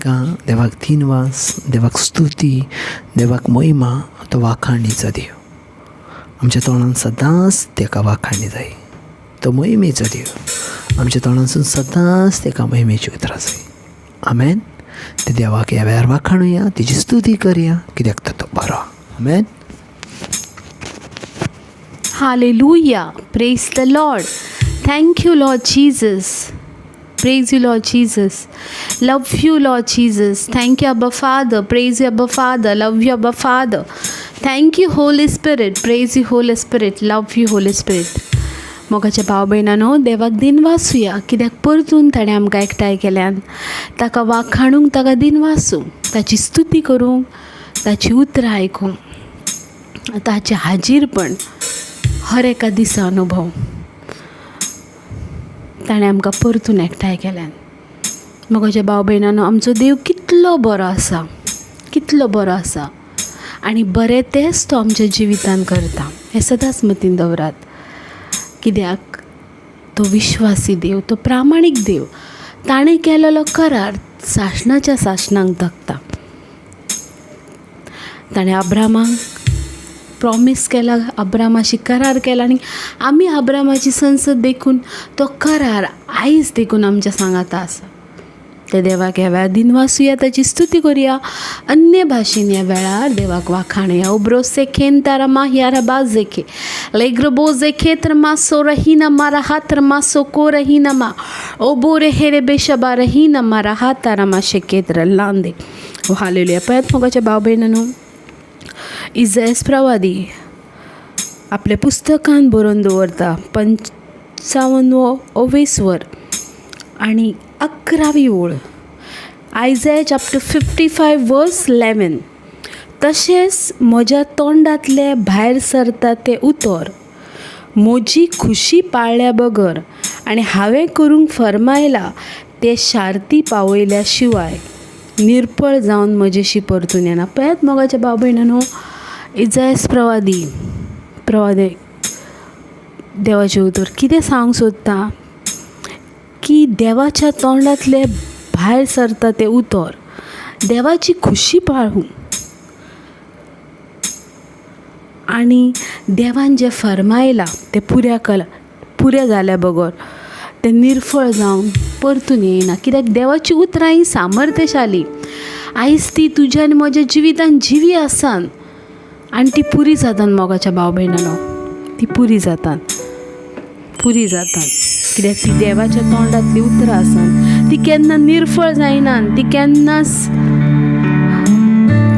देवाक दिनवास, देवाक स्तुती, देवाक महिमा. तो वाखाणीचो देव. आमच्या तोंडान सदांच ताका वाखाणी जाय. तो महिमेचो देव. आमच्या तोंडांसून सदांच ताका महिमेची उतरां जाय. आमेन. ते देवाक ह्या वेळार वाखाणुया, तेजी स्तुती करया, कित्याक तर तो बरो. आमेन. Hallelujah. Praise the Lord. Thank you, Lord Jesus. Praise you, Lord Jesus. Love you, Lord Jesus. Thank you, Abba Father. Praise you, Abba Father. Love you, Abba Father. Thank you, Holy Spirit. Praise you, Holy Spirit. Love you, Holy Spirit. मोगाच्या भाव भयणानो, देवाक दिनवासुया कित्याक परतून ताणें आमकां एकठांय केल्यान. ताका वाखाणूंक, ताका दिनवासूंक, ताची स्तुती करूंक, ताची उतरां आयकूंक, ताचें हाजीरपण हर एका दिसा अनुभव. ताणें आमकां परतून एकठांय केल्यान. मोगाच्या भाव भयणानो, आमचो देव कितलो बरो आसा, कितलो बरो आसा आनी बरें तेंच तो आमच्या जिवितान करता हें सदांच मतीन दवरात, कित्याक तो विश्वासी देव, तो प्रामाणीक देव. ताणें केलेलो करार सासणाच्या सासणाक तगता. ताणें अब्रामाक प्रॉमीस केला, अब्रामाशी करार केला आनी आमी अब्रामाची संसद देखून तो करार आयज देखून आमच्या सांगाता आसा. ते देवाक ह्या वेळार दिनवासुया, ताची स्तुती करुया. अन्य भाशेन ह्या वेळार देवाक वाखाणया. उब्रोसे खेन तारा माह्यारा बाजेखे लेग्रबोजे खेत्र मासो रहीना मारा हात्र मासो को रहीना मा ओबोरे हेरे बेशबा रहीना मारा हातारा माशे केत्र लांदे. हालेलुया. पळयात मोगाच्या भाव भयणानो, इजायस प्रवादी आपल्या पुस्तकान बरोवन दवरता, 55वो ओवेस्वर आनी 11वी ओळ, Isaiah chapter 55 verse 11. तशेंच म्हज्या तोंडांतलें भायर सरता तें उतर म्हजी खुशी पाळ्ळ्या बगर आनी हांवें करूंक फर्मायलां तें शार्ती पावयल्या शिवाय निर्फळ जावन म्हजेशी परतून येना. पळयात मोगाच्या भाव भयणानो, इजायस प्रवादी देवाचें उतर कितें सांगूंक सोदता की देवाच्या तोंडांतलें भायर सरता तें उतर देवाची खुशी पाळूं आनी देवान जें फर्मायलां तें पुऱ्या जाल्या बगर तें निर्फळ जावन परतून येयना, कित्याक देवाची उतरां ही सामर्थ्यशाली. आयज ती तुज्या आनी म्हज्या जिवितान जिवी आसान आनी ती पुरी जातात. मोगाच्या भाव भयणानो, ती पुरी जातात, पुरी जातात, कित्याक ती देवाच्या तोंडांतली उतरां आसान. ती केन्ना निर्फळ जायनात, ती केन्नाच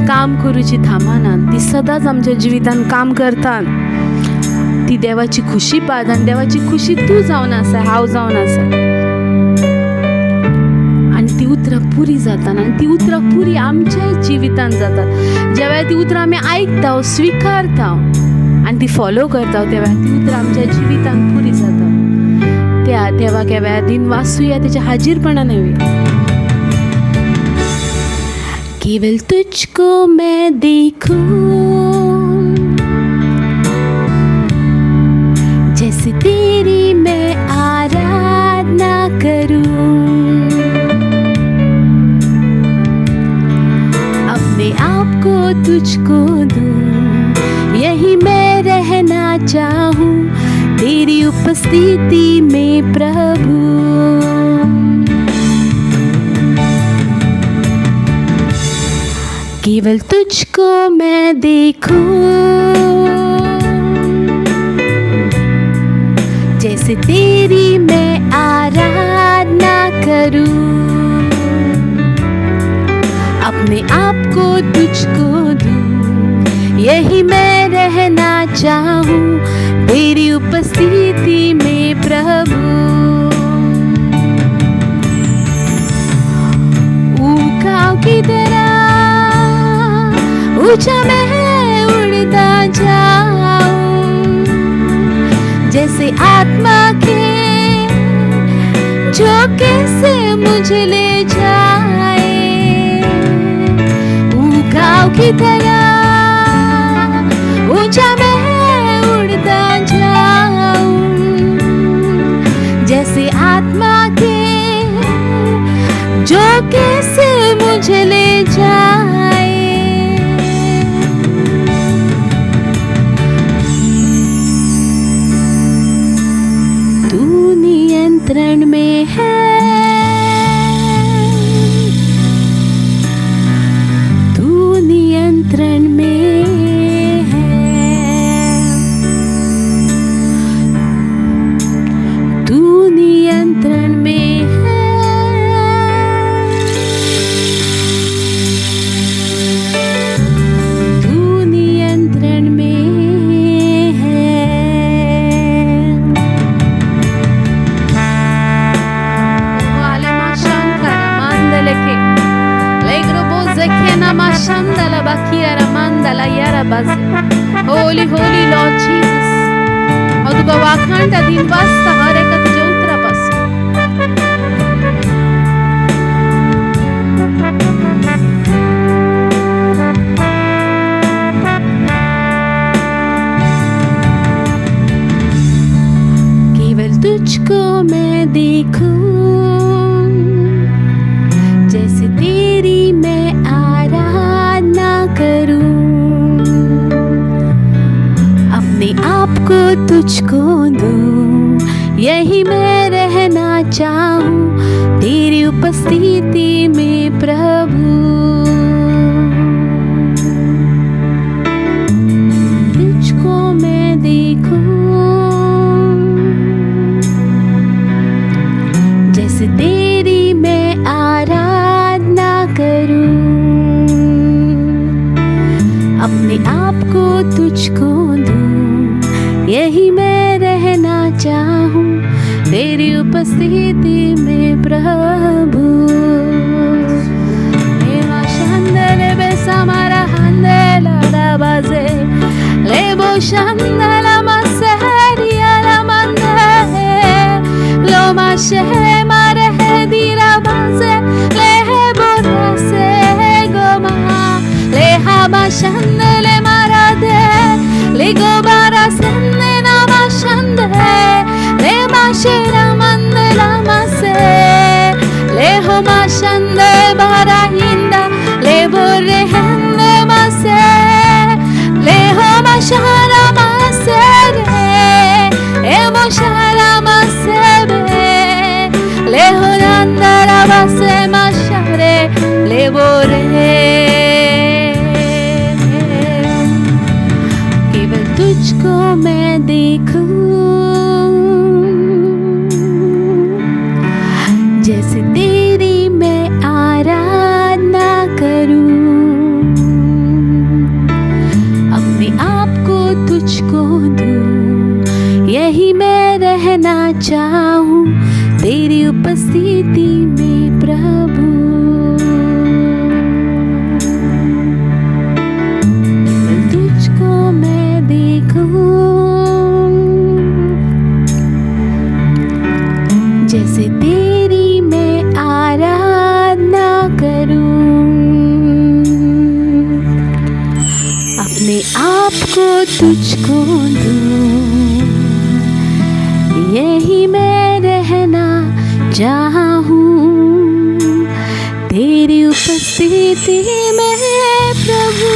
काम करूची थांबनात, ती सदांच आमच्या जिवितान काम करतात. ती देवाची खुशी पाळता आनी देवाची खुशी तूं जावन आसा, हांव जावन आसा आनी ती उतरां पुरी जातात आनी ती उतरां पुरी आमच्या जिवितान जातात. ज्या वेळार ती उतरां आमी आयकता, स्विकारता आनी ती फॉलो करता, त्या वेळार ती उतरां आमच्या जिवितान पुरी जातात. त्या देवाक ह्या वेळार दिनवासुया, तेच्या हाजीरपणान येवया. केवल तुझको मैं देखूं, जैसे तेरी मैं आराधना करूं, अपने आप को तुझको दूं, यही मैं रहना चाहूं तेरी उपस्थिति में प्रभु. केवल तुझको मैं देखूं, जैसे तेरी मैं आराधना करूं, अपने आप को तुझको दूं, यही मैं रहना चाहूं तेरी उपस्थिति में प्रभु. उकाव की तरह ऊंचा मैं उड़ता जाऊं, जैसे आत्मा के झोंके से मुझे ले जाए. उकाव की तरह ऊंचा मैं उड़ता जाऊं, जैसे आत्मा के झोंके से मुझे shandala bakiara mandala yara baze. Holy holy Lord Jesus, हांव तुका वाखाणटा दिन वाजता हर एका तुज्या उतरा पासून. केवल तुझको मैं देखूं, जैसे तेरी मैं आराधना करूं, अपने आप को तुझको दूं, यही मैं रहना चाहूं तेरी उपस्थिति में प्रभु. तुझको मैं देखूं, जैसे तेरी मैं आराधना करूं, अपने आप को तुझको दूं, यही मैं रहना चाहूं तेरी उपस्थिति में प्रभु. केवल तुझको मैं देखूं, जैसे तेरी मैं आराधना करूं, अपने आप को तुझको दूं, यही मैं रहना चाहूं तेरी उपस्थिति में प्रभु. तुझको मैं देखूं, जैसे तेरी मैं आराधना करूं, अपने आप को तुझको दूं, यही मैं रहना चाहूं तेरी उपस्थिति में प्रभु.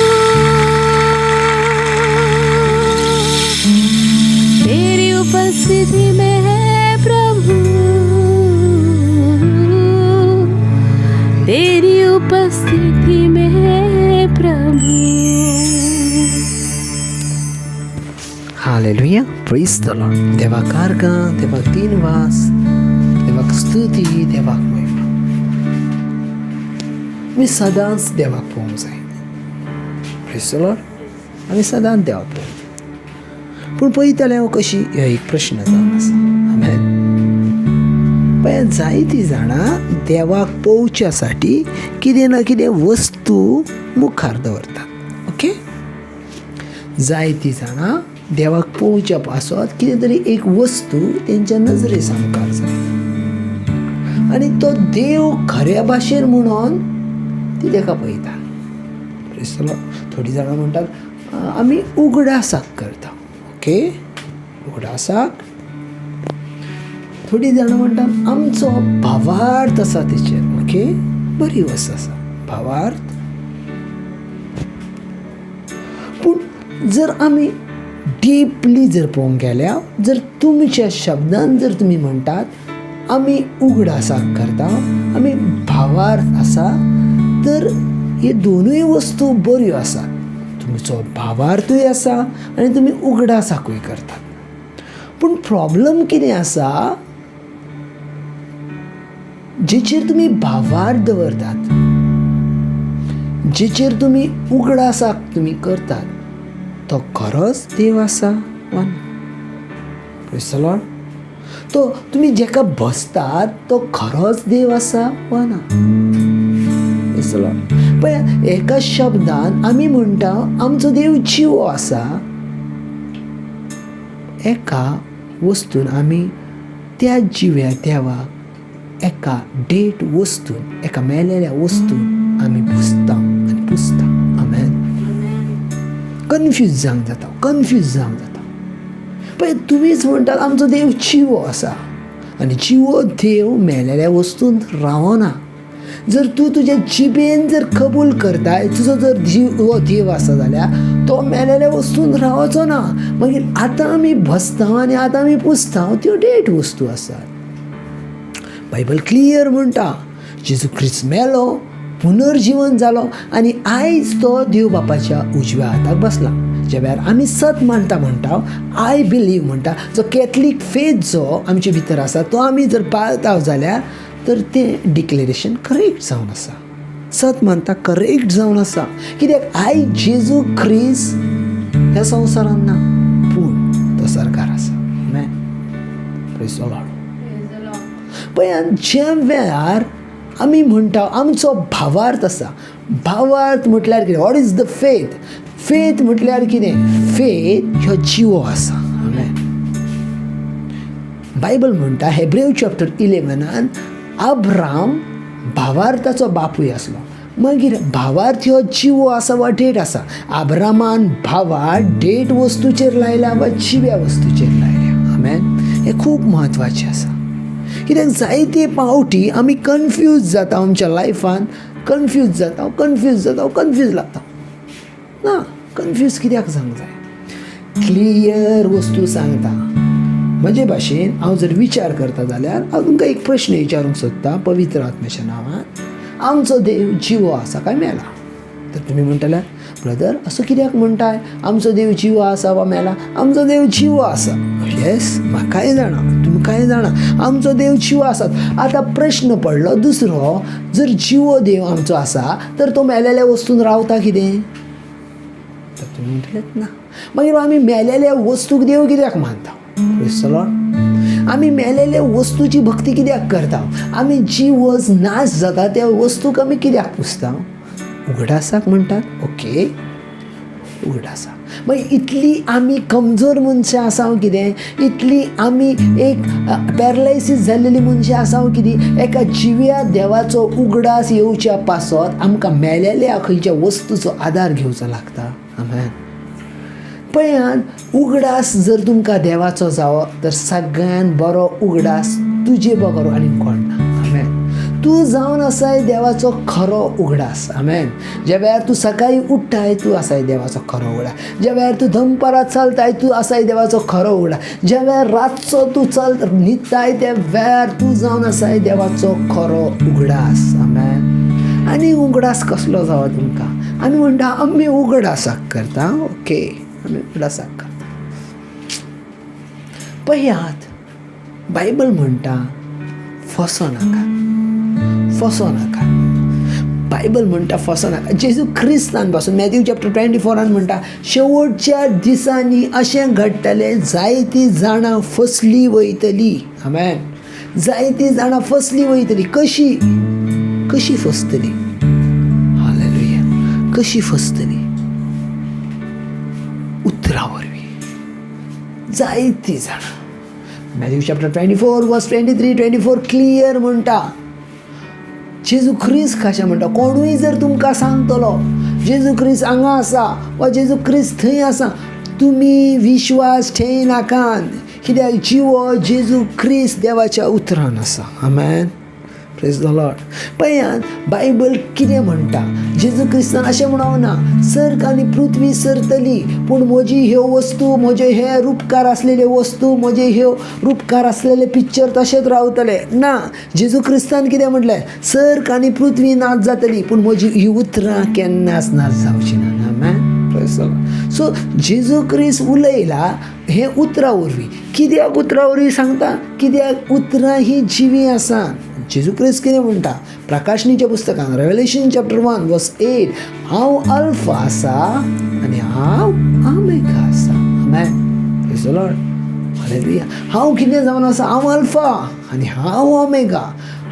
तेरी उपस्थिति में प्रभु, तेरी उपस्थिति में प्रभु. Hallelujah, praise the Lord. देवाक आर्गां, देवाक दिनवास, देवाक स्तुती, देवाक महिमा. आमी सदांच देवाक पळोवंक जाय. Praise the Lord. आमी सदांच देवाक पळोवंक जाय. पूण पळयतले हांव कशी, हो एक प्रश्न जावन आसा. आमेन. पळय, जायतीं जाणां देवाक पळोवच्या साठी कितें ना कितें वस्तू मुखार दवरतात. ओके, जायतीं जाणां देवाक पळोवच्या पासत कितें तरी एक वस्तू तेंच्या नजरे सामकार जाय आनी तो देव खऱ्या भाशेन म्हणून ती तेका पळयता. थोडीं जाणां म्हणटात आमी उगडासाक करता. ओके, उगडासाक. थोडीं जाणां म्हणटात आमचो भावार्थ आसा तेचेर. ओके, बरी वस्त आसा भावार्थ. पूण जर आमी डीपली जर पळोवंक गेल्यार, जर तुमच्या शब्दान जर तुमी म्हणटात आमी उगडासाक करता, आमी भावार्थ आसा, तर हे दोनूय वस्तू बऱ्यो आसात. तुमचो भावार्थूय आसा आनी तुमी उगडासाकूय करतात. पूण प्रॉब्लम कितें आसा, जेचेर तुमी भावार्थ दवरतात, जेचेर तुमी उगडासाक तुमी करतात, तो खरोच देव आसा वा ना? Praise the Lord. तो तुमी जेका बसतात तो खरोच देव आसा वा ना? Praise Praise the Lord. पळय, एका शब्दान आमी म्हणटा आमचो देव जिवो आसा. एका वस्तून आमी त्या जिव्या देवाक एका डेट वस्तून, एका मेलेल्या वस्तून आमी पुजता आनी पुजता. आमेन. कन्फ्यूज जावंक जाता, कन्फ्यूज जावंक जाता. पळय, तुमीच म्हणटात आमचो देव जिवो आसा आनी जिवो देव मेलेल्या वस्तून रावना. जर तूं तुज्या जिबेन जर कबूल करताय तुजो जर जिवो देव आसा जाल्यार तो मेलेल्या वस्तून रावचो ना. मागीर आतां आमी बसता आनी आतां आमी पुजता त्यो डेट वस्तू आसात. बायबल क्लियर म्हणटा जेजू क्रिस्त मेलो, पुनर्जिवन जालो आनी आयज तो देव बापाच्या उजव्या हाताक बसला. ज्या वेळार आमी सत मानता म्हणटा, I believe म्हणटा, जो कॅथलीक फेथ जो आमचे भितर आसा तो आमी जर पाळता जाल्यार तर तें डिक्लेरेशन करेक्ट जावन आसा. सत मानता करेक्ट जावन आसा. कित्याक आयज जेजू क्रिस्त ह्या संवसारान ना, पूण तो सरकार आसा. Praise the Lord. पळय, ज्या वेळार आमी म्हणटा आमचो भावार्थ आसा, भावार्थ म्हटल्यार कितें? What is the faith? Faith म्हटल्यार कितें? फेथ ह्यो जिवो आसा. आमेन. बायबल म्हणटा हेब्रेव चॅप्टर 11 अब्राम भावार्थाचो बापूय आसलो. मागीर भावार्थ ह्यो जिवो आसा वा डेट आसा? आब्रामान भावार्थ डेट वस्तूचेर लायल्या वा जिव्या वस्तूचेर लायल्या? आमेन. हें खूब म्हत्वाचें आसा, कित्याक जायते पावटी आमी कन्फ्यूज जाता, आमच्या लायफान कन्फ्यूज जाता, कन्फ्यूज जाता, कन्फ्यूज लागता. ना, कन्फ्यूज कित्याक जावंक जाय? क्लियर वस्तू सांगता. म्हजे भाशेन हांव जर विचार करता जाल्यार हांव तुमकां एक प्रश्न विचारूंक सोदता पवित्र आत्म्याच्या नांवान, आमचो देव जिवो आसा काय मेला? तर तुमी म्हणटले, ब्रदर असो कित्याक म्हणटाय, आमचो देव जिवो आसा वा मेला? आमचो देव जिवो आसा. येस, म्हाकाय जाणा, तुमकांय जाणा, आमचो देव जिवो आसा. आतां प्रश्न पडलो दुसरो, जर जिवो देव आमचो आसा तर तो मेलेल्या वस्तून रावता कितें? तर तुमी म्हणटलेच ना. मागीर आमी मेलेल्या वस्तूक देव कित्याक मानता? Praise the Lord. आमी मेलेल्या वस्तूची भक्ती कित्याक करता? आमी जी वस्त नाश जाता त्या वस्तूक आमी कित्याक पुजता? उगडासाक म्हणटात. ओके, उगडासाक. मागीर इतली आमी कमजोर मनशां आसा कितें? इतली आमी एक पॅरलायसीस जाल्लेली मनशां आसा कितें? एका जिव्या देवाचो उगडास येवच्या पासत आमकां मेलेल्या खंयच्या वस्तूचो आदार घेवचो लागता. आमेन. पळयात, उगडास जर तुमकां देवाचो जावो तर सगळ्यान बरो उगडास तुजे बगर आनी कोण ना. आमेन. तूं जावन आसाय देवाचो खरो उगडास. आमेन. ज्या वेळार तूं सकाळीं उठ्ठाय तूं आसाय देवाचो खरो उगडास. ज्या वेळार तूं दनपारां चलताय तूं आसाय देवाचो खरो उगडास. ज्या वेळार रातचो तूं चल न्हिदताय त्या वेळार तूं जावन आसाय देवाचो खरो उगडास. आमेन. आनी उगडास कसलो जावो तुमकां? आमी म्हणटा आमी उगडासाक करता. ओके, आमी उगडासाक करता. पळयात, बायबल म्हणटा फसो नाका, फसो नाका. बायबल म्हणटा फसो नाका. जेजू क्रिस्तान पासून मॅथ्यू चॅप्टर 24 म्हणटा शेवटच्या दिसांनी अशें घडटलें, जायतीं जाणां फसली वयतली. आमेन. जायतीं जाणां फसली वयतली. कशी कशी फसतली? हालेलुया. कशी फसतली? उतरां वरवीं जायतीं जाणां. Matthew chapter 24 verse 23 24 clear म्हणटा, जेजू क्रिस्त कशें म्हणटा, कोणूय जर तुमकां सांगतलो जेजू क्रिस्त हांगा आसा वा जेजू क्रिस्त थंय आसा, तुमी विश्वास ठेयनाकात, कित्याक जिवो जेजू क्रिस्त देवाच्या उतरान आसा. आमेन. Praise the Lord. पळयात, बायबल कितें म्हणटा? जेजू क्रिस्तान अशें म्हणूंक ना, सर्ग आनी पृथ्वी सरतली पूण म्हजी ह्यो वस्तू, म्हजे हे रुपकार आसलेले वस्तू, म्हजे ह्यो रुपकार आसलेले पिक्चर तशेंच रावतले ना. जेजू क्रिस्तान कितें म्हटलें? सर्ग आनी पृथ्वी नाच जातली पूण म्हजी ही उतरां केन्नाच नाच जावची ना. आमेन. Praise the Lord. सो जेजू क्रिस्त उलयला हें उतरां वरवीं. कित्याक उतरां वरवीं सांगता? कित्याक उतरां ही जिवीं आसा. जेजू क्रिस्त कितें म्हणटा प्रकाशनीच्या पुस्तकान, रेवलेशन चॅप्टर 1 वर्स 8, हांव अल्फा आसा आनी हांव आमेगा आसा. आमेन. Praise the Lord. Hallelujah. हांव कितें जावन आसा? हांव अल्फा आनी हांव ओमेगा.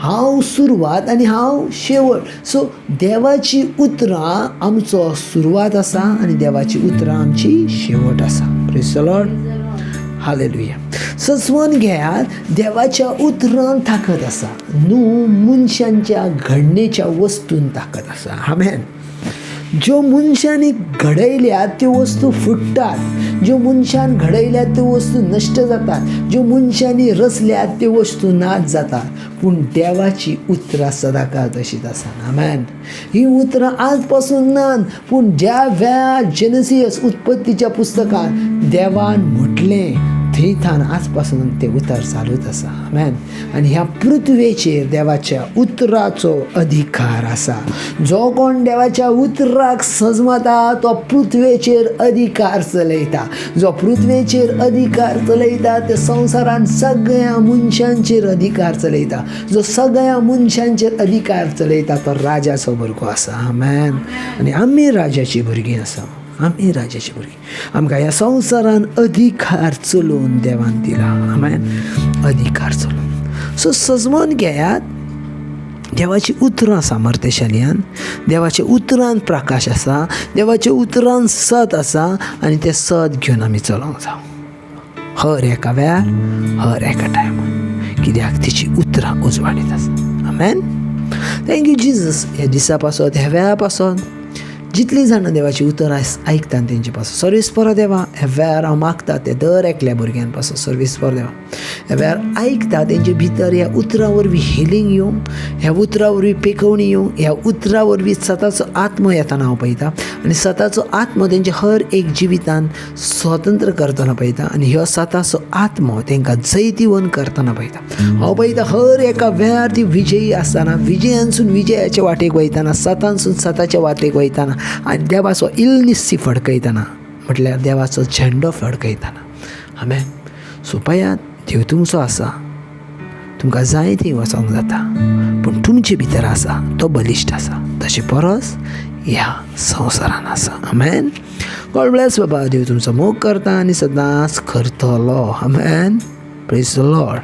हांव सुरवात आनी हांव शेवट. सो देवाची उतरां आमचो सुरवात आसा आनी देवाची उतरां आमची शेवट आसा. Praise the Lord. Hallelujah. सजवून घेयात, देवाच्या उतरान ताकद आसा, न्हू मनशांच्या घडणेच्या वस्तून ताकद आसा. आमेन. ज्यो मनशांनी घडयल्यात त्यो वस्तू फुट्टात, ज्यो मनशान घडयल्यात त्यो वस्तू नश्ट जातात, ज्यो मनशांनी रचल्यात त्यो वस्तू नाच जातात, पूण देवाची उतरां सदांकाळ तशीच आसा. आमेन. ही उतरां आज पासून ना, पूण ज्या वेळार जेनसियस उत्पत्तीच्या पुस्तकांत देवान म्हटलें थंय थावन आज पासून तें उतर चालूच आसा. आमेन. आनी ह्या पृथ्वेचेर देवाच्या उतराचो अधिकार आसा. जो कोण देवाच्या उतराक सजमता तो पृथ्वेचेर अधिकार चलयता. जो पृथ्वेचेर अधिकार चलयता ते संवसारान सगळ्या मनशांचेर अधिकार चलयता. जो सगळ्या मनशांचेर अधिकार चलयता तो राजाचो भुरगो आसा. आमेन. आनी आमी राजाची भुरगीं आसा. आमी राजाची भुरगीं. आमकां ह्या संवसारान अधिकार चलोवन देवान दिला. आमेन. अधिकार चलोवन. सो सजमोन घेयात, देवाची उतरां सामर्थ्यशालियान, देवाच्या उतरान प्रकाश आसा, देवाच्या उतरान सत आसा आनी तें सत घेवन आमी चलोवंक जावं हर एका वेळार, हर एका टायमार, कित्याक तिची उतरां उजवाडीत आसा. आमेन. Thank you Jesus. ह्या दिसा पासत, ह्या वेळा पासत, जितलीं जाणां देवाची उतरां आयकता तेंचे पासत सर्वीस परत देवा. ह्या वेळार हांव मागता ते दर एकल्या भुरग्यां पासत सर्वीस परत देवा. ह्या वेळार आयकता तेंचे भितर ह्या उतरां वरवीं हिलींग येवं, ह्या उतरां वरवीं पेखवणी येवं, ह्या उतरां वरवीं सताचो आत्मो येताना हांव पळयता आनी सताचो आत्मो तेंच्या हर एक जिवितान स्वतंत्र करतना पळयता आनी ह्यो सताचो आत्मो तेंकां जैतिवंत करतना पळयता. हांव पळयता हर एका वेळार ती विजयी आसतना, विजयांसून विजयाचे वाटेक वयतना, सतानसून सताच्या वाटेक वयतना आनी देवाचो इल्निसी फडकयतना, म्हटल्यार देवाचो झेंडो फडकयतना. आमेन. सो पयात, देव तुमचो आसा, तुमकां जाय थंय वचोंक जाता, पूण तुमचे भितर आसा तो बलिश्ट आसा, तशें परस ह्या संवसारान आसा. आमेन. गॉड ब्लेस बाबा. देव तुमचो मोग करता आनी सदांच करतलो. आमेन. Praise the Lord.